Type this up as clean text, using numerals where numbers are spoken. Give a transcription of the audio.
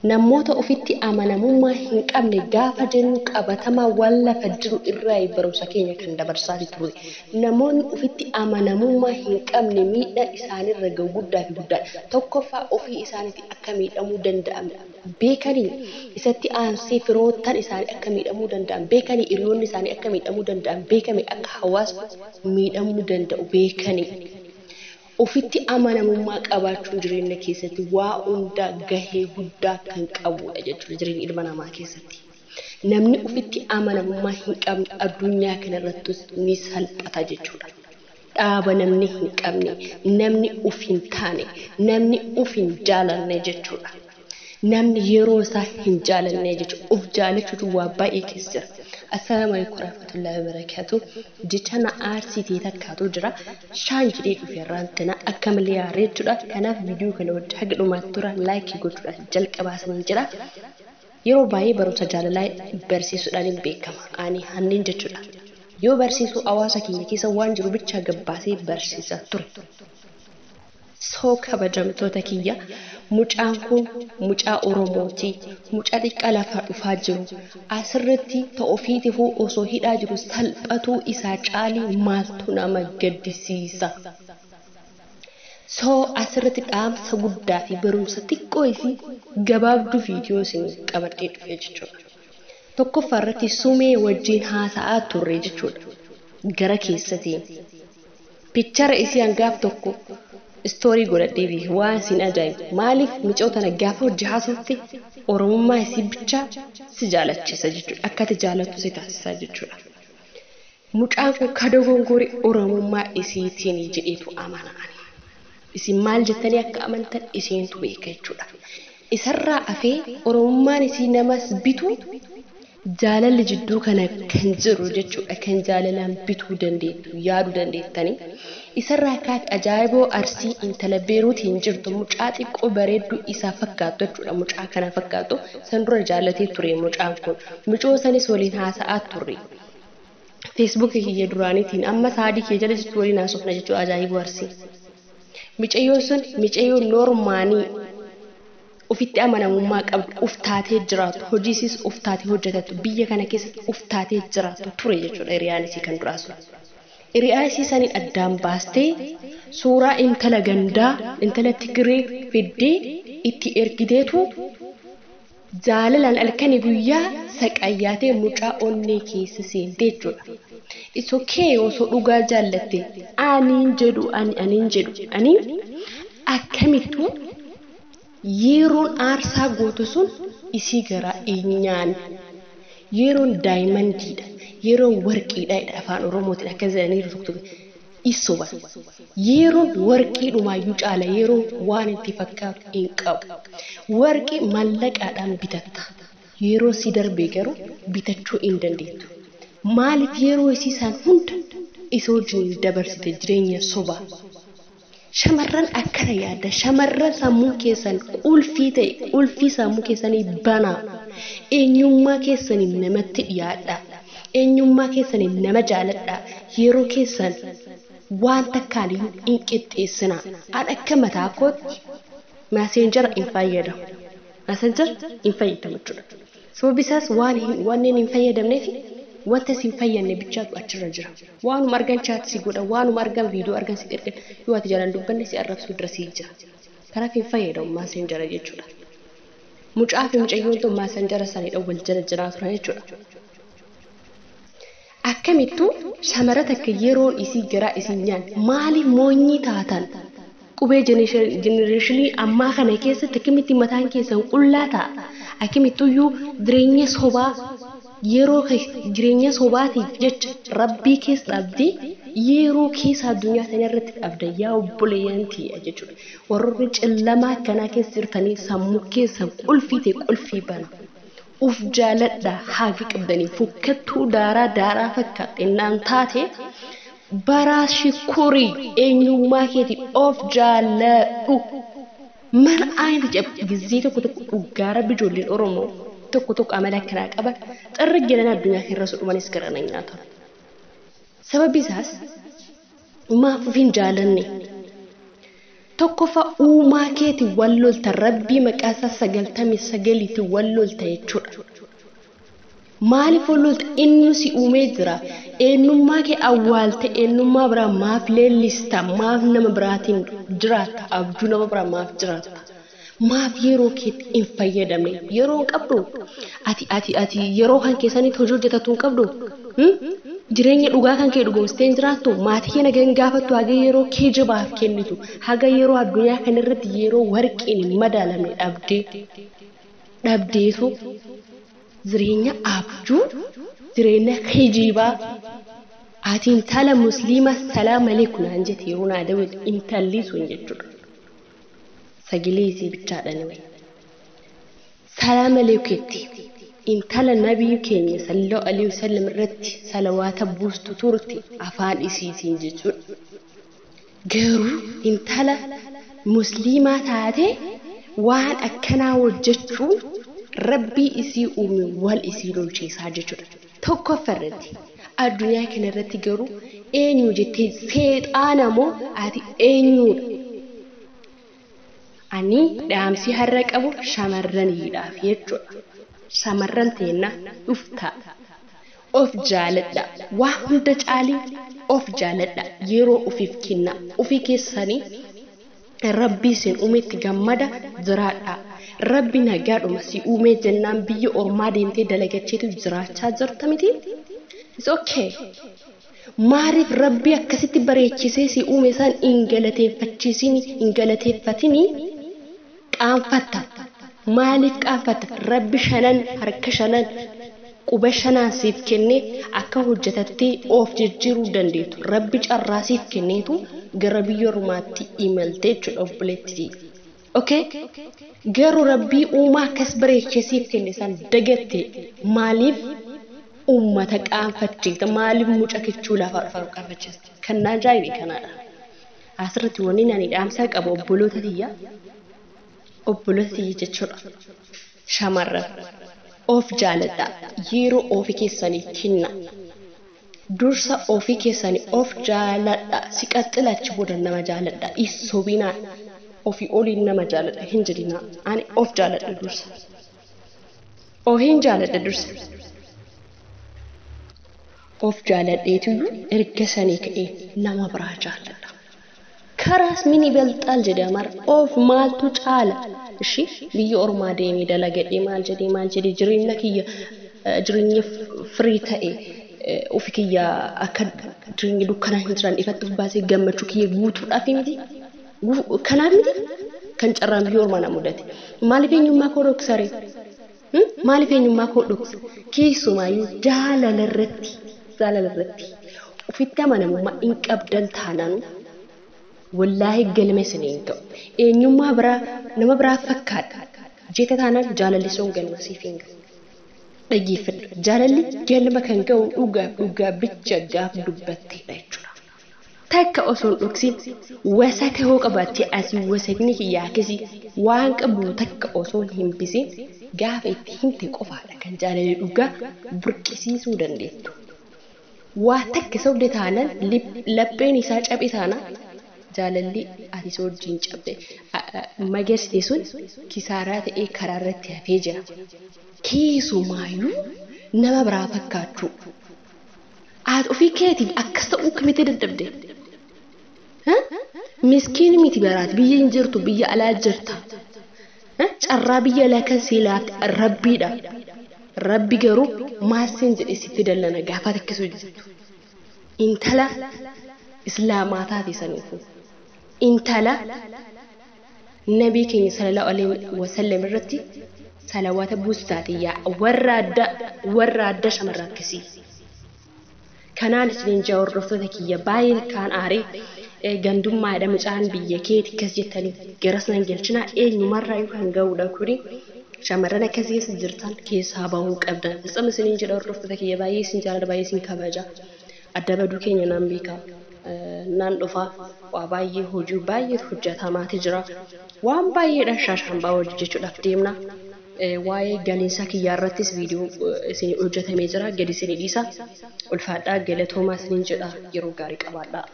Namoota ofitti amanamummaa hin qabne gaafa jennu qabatamaa waan lafa jiru irraa barumsa keenya kan dabarsaa turre. Namoonni ofitti amanamummaa hin qabne miidhaan isaanirra gahu guddaa fi guddaadha. Tokkoffaa, ofii isaaniitii akka miidhamuu danda'an beekanii, isatti aansee firoottan isaanii akka miidhamuu danda'an beekanii, hiriyoonni isaanii akka miidhamuu danda'an beekame, akka hawaasni miidhamuu danda'u beekanii. Ofitti amanamummaa qabaachuun jireenya keessatti waa hundaa gahee guddaa kan qabudha jechuudha jireenya ilma namaa keessatti. Namni ofitti amanamummaa hin qabne addunyaa kanarrattis ni salphata jechuudha. Dhaaba namni hin qabne, namni of hin taane, namni of hin jaalanne jechuudha. Namni yeroo isaa hin jaalanne jechuudha. Of jaalachuutu waa baay'ee keessa jira. Assalaamu alaikum warahmatullahi wabarakatuh. Jecha na aarsitee takkaatu jira. Shaan jedhee dhufe irraan tana akka malee aaree jechuudha. Kanaaf viidiyoo kana wajji haga dhumaatti tura, like gochuudhaan jalqabaa saniin jira. Yeroo baay'ee barumsa jaalalaa barsiisuudhaan hin beekama. Ani hanneen jechuudha. Yoo barsiisu hawaasa keenya keessa waan jiru bichaa gabbaasee barsiisa ture. Soo kabajamtoota kiyya, mucaan kun mucaa Oromooti. Mucaa xiqqaa lafaa dhufaa jiru. Asirratti ta'ofiitifuu osoo hidhaa jiru salphatuu isaa caalii maaltu nama gaddisiisa? Soo asirratti dhaamsa guddaa fi barumsa xiqqoo fi gabaabduu viidiyoo isin qabadhee dhufe jechuudha. Tokkoffaa irratti Sumee wajjin haasa'aa turre jechuudha. Gara keessatiin. Picture isii hangaaf tokko story godhadhee beeku waan isin ajaa'ibu. Maaliif micoo tana gaafa hojii haasofte Oromummaa isii bichaa si jaalachiisa jechuudha. Akka ati jaalattu si taasisa jechuudha. Mucaan kun ka dogongore Oromummaa isiitiin jedheetu amana ani. Isin maal jettanii akka amantan isiintu beeka jechuudha. Isarraa afee Oromummaan isii namas bitu, jaalalli jidduu kana kan jiru jechuudha, kan jaalalaan bituu dandeettu yaaduu dandeettanii. Isarraa kaate ajaa'iboo Arsii intala Beeruutiin jirtu, mucaa xiqqoo bareedduu isaa fakkaattu jechuudha, mucaa kana fakkaattu san dura jaalatee ture mucaan kun. Mucoo sanis waliin haasa'aa turre. Feesbuukii kiyya duraaniitiin amma saadii kee jala jirtu waliin haasofna jechuudha ajaa'iboo Arsii. Micayyoon sun micayyoo noormaanii ofitti amanamummaa qabdu, uf taatee jiraattu, hojii isiis uf taatee hojjetattu, biyya kana keessatti uf taatee jiraattu ture jechuudha hiriyaan isii kan duraa sun. Hiriyaa isii saniin addaan baastee suuraa intala gandaa, intala Tigiree fiddee itti ergiteetu jaalalaan halkanii guyyaa saqayyaatee mucaa onnee keessa seente jechuudha. It's okay, osoo dhugaa jaallatte aniin jedhu, ani aniin jedhu, ani akkamittuu yeroon aarsaa gootu sun isii garaa eenyaan? Yeroon daayimandiidha, yeroon warqiidha afaan Oromootiin akkas jedhanii tokko isoba. Yeroon warqiidhumaayyuu caala, yeroon waan itti fakkaatu hin qabu. Warqii mallaqaadhaan bitatta, yeroo si darbee garuu bitachuu hin dandeettu. Maaliif yeroo isii isaan hunda isa wajjin dabarsite jireenya sobaa? Shamarran akkana yaadda. Shamarran sammuu keessan qulfii ta'e, qulfii sammuu keessanii banaa. Eenyummaa keessanii namatti dhiyaadha. Eenyummaa keessanii nama jaaladha. Yeroo keessan waan takkaaniyyuu hin qixxeessinaa. An akka mataa kootti Messenger hin fayyadamu. Messenger hin fayyadamu jechuudha. Sababbi isaas waan wanneen hin fayyadamneef wanta si hin fayyadne bichaatu achirra jira. Waanuma argan chat si godha, waanuma argan viidiyoo argan si ergan, yoo ati jalaan dubbanne si arrabsuu dura si jira. Kanaaf hin fayyadamu Messenger jechuudha. Mucaa fi mucayyoon tun Messenger sanidha wal jala jiraa turan jechuudha. Akkamittuu shamara takka yeroon isii garaa isii nyaanne maaliif moonyii taatan? Qubee generation ammaa kana keessatti akkamitti mataan keessan qullaa ta'a? Akkamittuyyuu jireenya sobaa, yeroo jireenya sobaatiif jecha rabbii keessa dhabdee yeroo keessa addunyaa sana irratti dhabda yaa obboleeyyan tiyya jechuudha. Warroonni cillamaa akkanaa keessa jirtanii sammuu keessan qulfii ta'e qulfii bana. Uf jaaladha haga qabdanii. Fokkattuu daaraa daaraa fakkaatte naan taate baraa shikurii eenyummaa keetiin of jaaladhu. Mana ayinti jedhu gizee tokko tokko dhugaa rabbi ijoolleen Oromoo tokko tokko amala akkanaa qaban xirri jedhan addunyaa irra sudhumanis gara na nyaata. Sababbi isaas maaf of hin jaalanne? Tokkoffaa uumaa keetiin wal lolta, rabbii maqaa isaa 99tiin wal lolta jechuudha. Maaliif wal lolta? Inni si uumee jira. Eenyummaa kee awwaalte eenyummaa biraa maaf leellista? Maaf nama biraatiin jiraatta? Abjuu nama biraa maaf jiraatta? Maaf yeroo keetti hin fayyadamne? Yeroo hin qabdu? Ati yeroo kan keessanitti hojii hojjetatu hin qabdu? Jireenya dhugaa kan kee dhugoomsitee hin jiraattu? Maatii kee nagaan gaafattu haga yeroo kijibaaf kennitu, haga yeroo addunyaa kanarratti yeroo warqeen hin madaalamne dhabdeetu jireenya abjuu, jireenya kijibaa. Ati intala musliima salaam aleekum naan jette yeroo naa daawwatu intalli sun jechuudha. Sagalee isii bichaadhaan wayi. Salaam aleekum intala nabii keenya sallallahu alaihi wasallam irratti salawaata buustu turte afaan isiitiin jechuudha. Garuu intala musliimaa taate waan akkanaa hojjechuun rabbii isii uume wal isii lolchiisaa jechuudha. Tokkoffaa irratti addunyaa kana irratti garuu eenyu jettee seexaana moo ati eenyudha? Ani dhaamsi har'a qabu shamarraniidhaaf jechuudha. Shamarran teenna dhuftaa. Of jaaladha. Waa hunda caalii of jaaladha. Yeroo ofiif kenna. Ofii keessanii rabbii isin uumetti gammada jiraadha. Rabbi nagaadhuma si uumee jennaan biyya ormaa deemtee dalagacheetu jiraachaa jirta miti? It's okay. Maaliif rabbi akkasitti bareechisee si uume isaan hin galateeffachiisini, hin galateeffatini qaanfatta? Maaliif qaanfatta? Rabbi shanan, harka shanan, quba shanaan siif kennee akka hojjetattee of jijjiiruu dandeettu. Rabbi carraa siif kenneetu gara biyya ormaatti imalte jechuudha obboleettii. Okay? Garuu rabbii uumaa akkas bareechee siif kenne san dagatte maaliif uummata qaanfachiifta? Maaliif muca kichuu lafaa dhufan qaanfachiifta? Kan na ajaa'ibe kanaadha. Asirratti wanni ani dhaamsa qabu obboloota tiyya. Obboloota tiyya jechuudha. Shamarran of jaaladha. Yeroo ofii keessanii kenna. Dursa ofii keessanii of jaaladha. Si qaxxila achi booda nama jaaladha. Isobinaa ofii oliin nama jaaladha hin jedhinaa. Ani of jaaladha dursa. Ofiin jaaladha dursa. Of jaaladheetiyyuu erga sanii ka'ee nama biraa jaaladha. Karaas mini balxaal jedhe amar of maaltu caala? Ishi biyya ormaa deemee dalagadhee maal jedhee jireenya kiyya jireenya firii ta'e ofi kiyya akka jireenya dukkanaa hin jiran ifatti of baasee gammachuu kiyya guutuudhaaf miti. Kanaaf miti kan carraan biyya ormaa na mudate. Maaliif eenyummaa koo dhoksaree? Maaliif eenyummaa koo dhoksa? Keessumaayyuu jaalala irratti ofitti amanamummaa hin qabdan taanaan wallaahi galma isin hin ga'u. Eenyummaa biraa nama biraa fakkaadha. Jette taanaan jaalalli sun galma siif hin ga'u. Dhaggeeffadhu. Jaalalli galma kan ga'u dhugaa bicha gaaf dubbatteedha jechuudha. Takka osoo hin dhoksin wasaka hoo qabaattee asii wasakni kiyyaa akkasii waan qabdu takka osoo hin bisin gaafa itti himte qofaadha kan jaalalli dhugaa burqisiisuu dandeettu. Waa takka sobde taanaan lapheen isaa cabe taanaan jaalalli ati isa wajjin cabde magarsite sun kisaaraa ta'ee karaa irratti hafee jira. Keessumaayyuu nama biraa fakkaachuu. Ati ofii keetiif akkas ta'uu akkamitti dadhabde? Miskiin miti baraati biyya hin jirtu biyya alaa jirta. Carraa biyya alaa kan sii laafte rabbiidha. Rabbi garuu maal siin jedhee sitti dallana gaafa akkas hojjettu. Intala islaamaa taate saniifu. Intala nabii keenya sallallahu alaihi wasallam irratti salawaata buustu taate yaa warra adda shamarran akkasii. Kanaan isiniin jaa hordoftoota kiyya baay'ee kaan aaree gandummaadha mucaan biyya keeti akkas jettanii gara sana galchinaa eenyumarraayyuu kan ga'uudha kuni shamarran akkas keessa jirtan keessaa bahuu qabdan. Fitsama isiniin jedha hordoftoota kiyya baay'ee isin jaalladha baay'ee isin kabaja. Adda baduu keenya naan beeka. Naan dhufa waa baay'ee hojii baay'eetu hojjetamaati jira. Waan baay'eedhaan shaashaan ba'aa hojjechuudhaaf deemna. Waa'ee galiinsaa kiyyaa irrattis viidiyoo isin hojjetamee jira gadi isin dhiisa. Ulfaadhaa galatoomaa isiniin jedha yeroo gaarii qabaadhaa.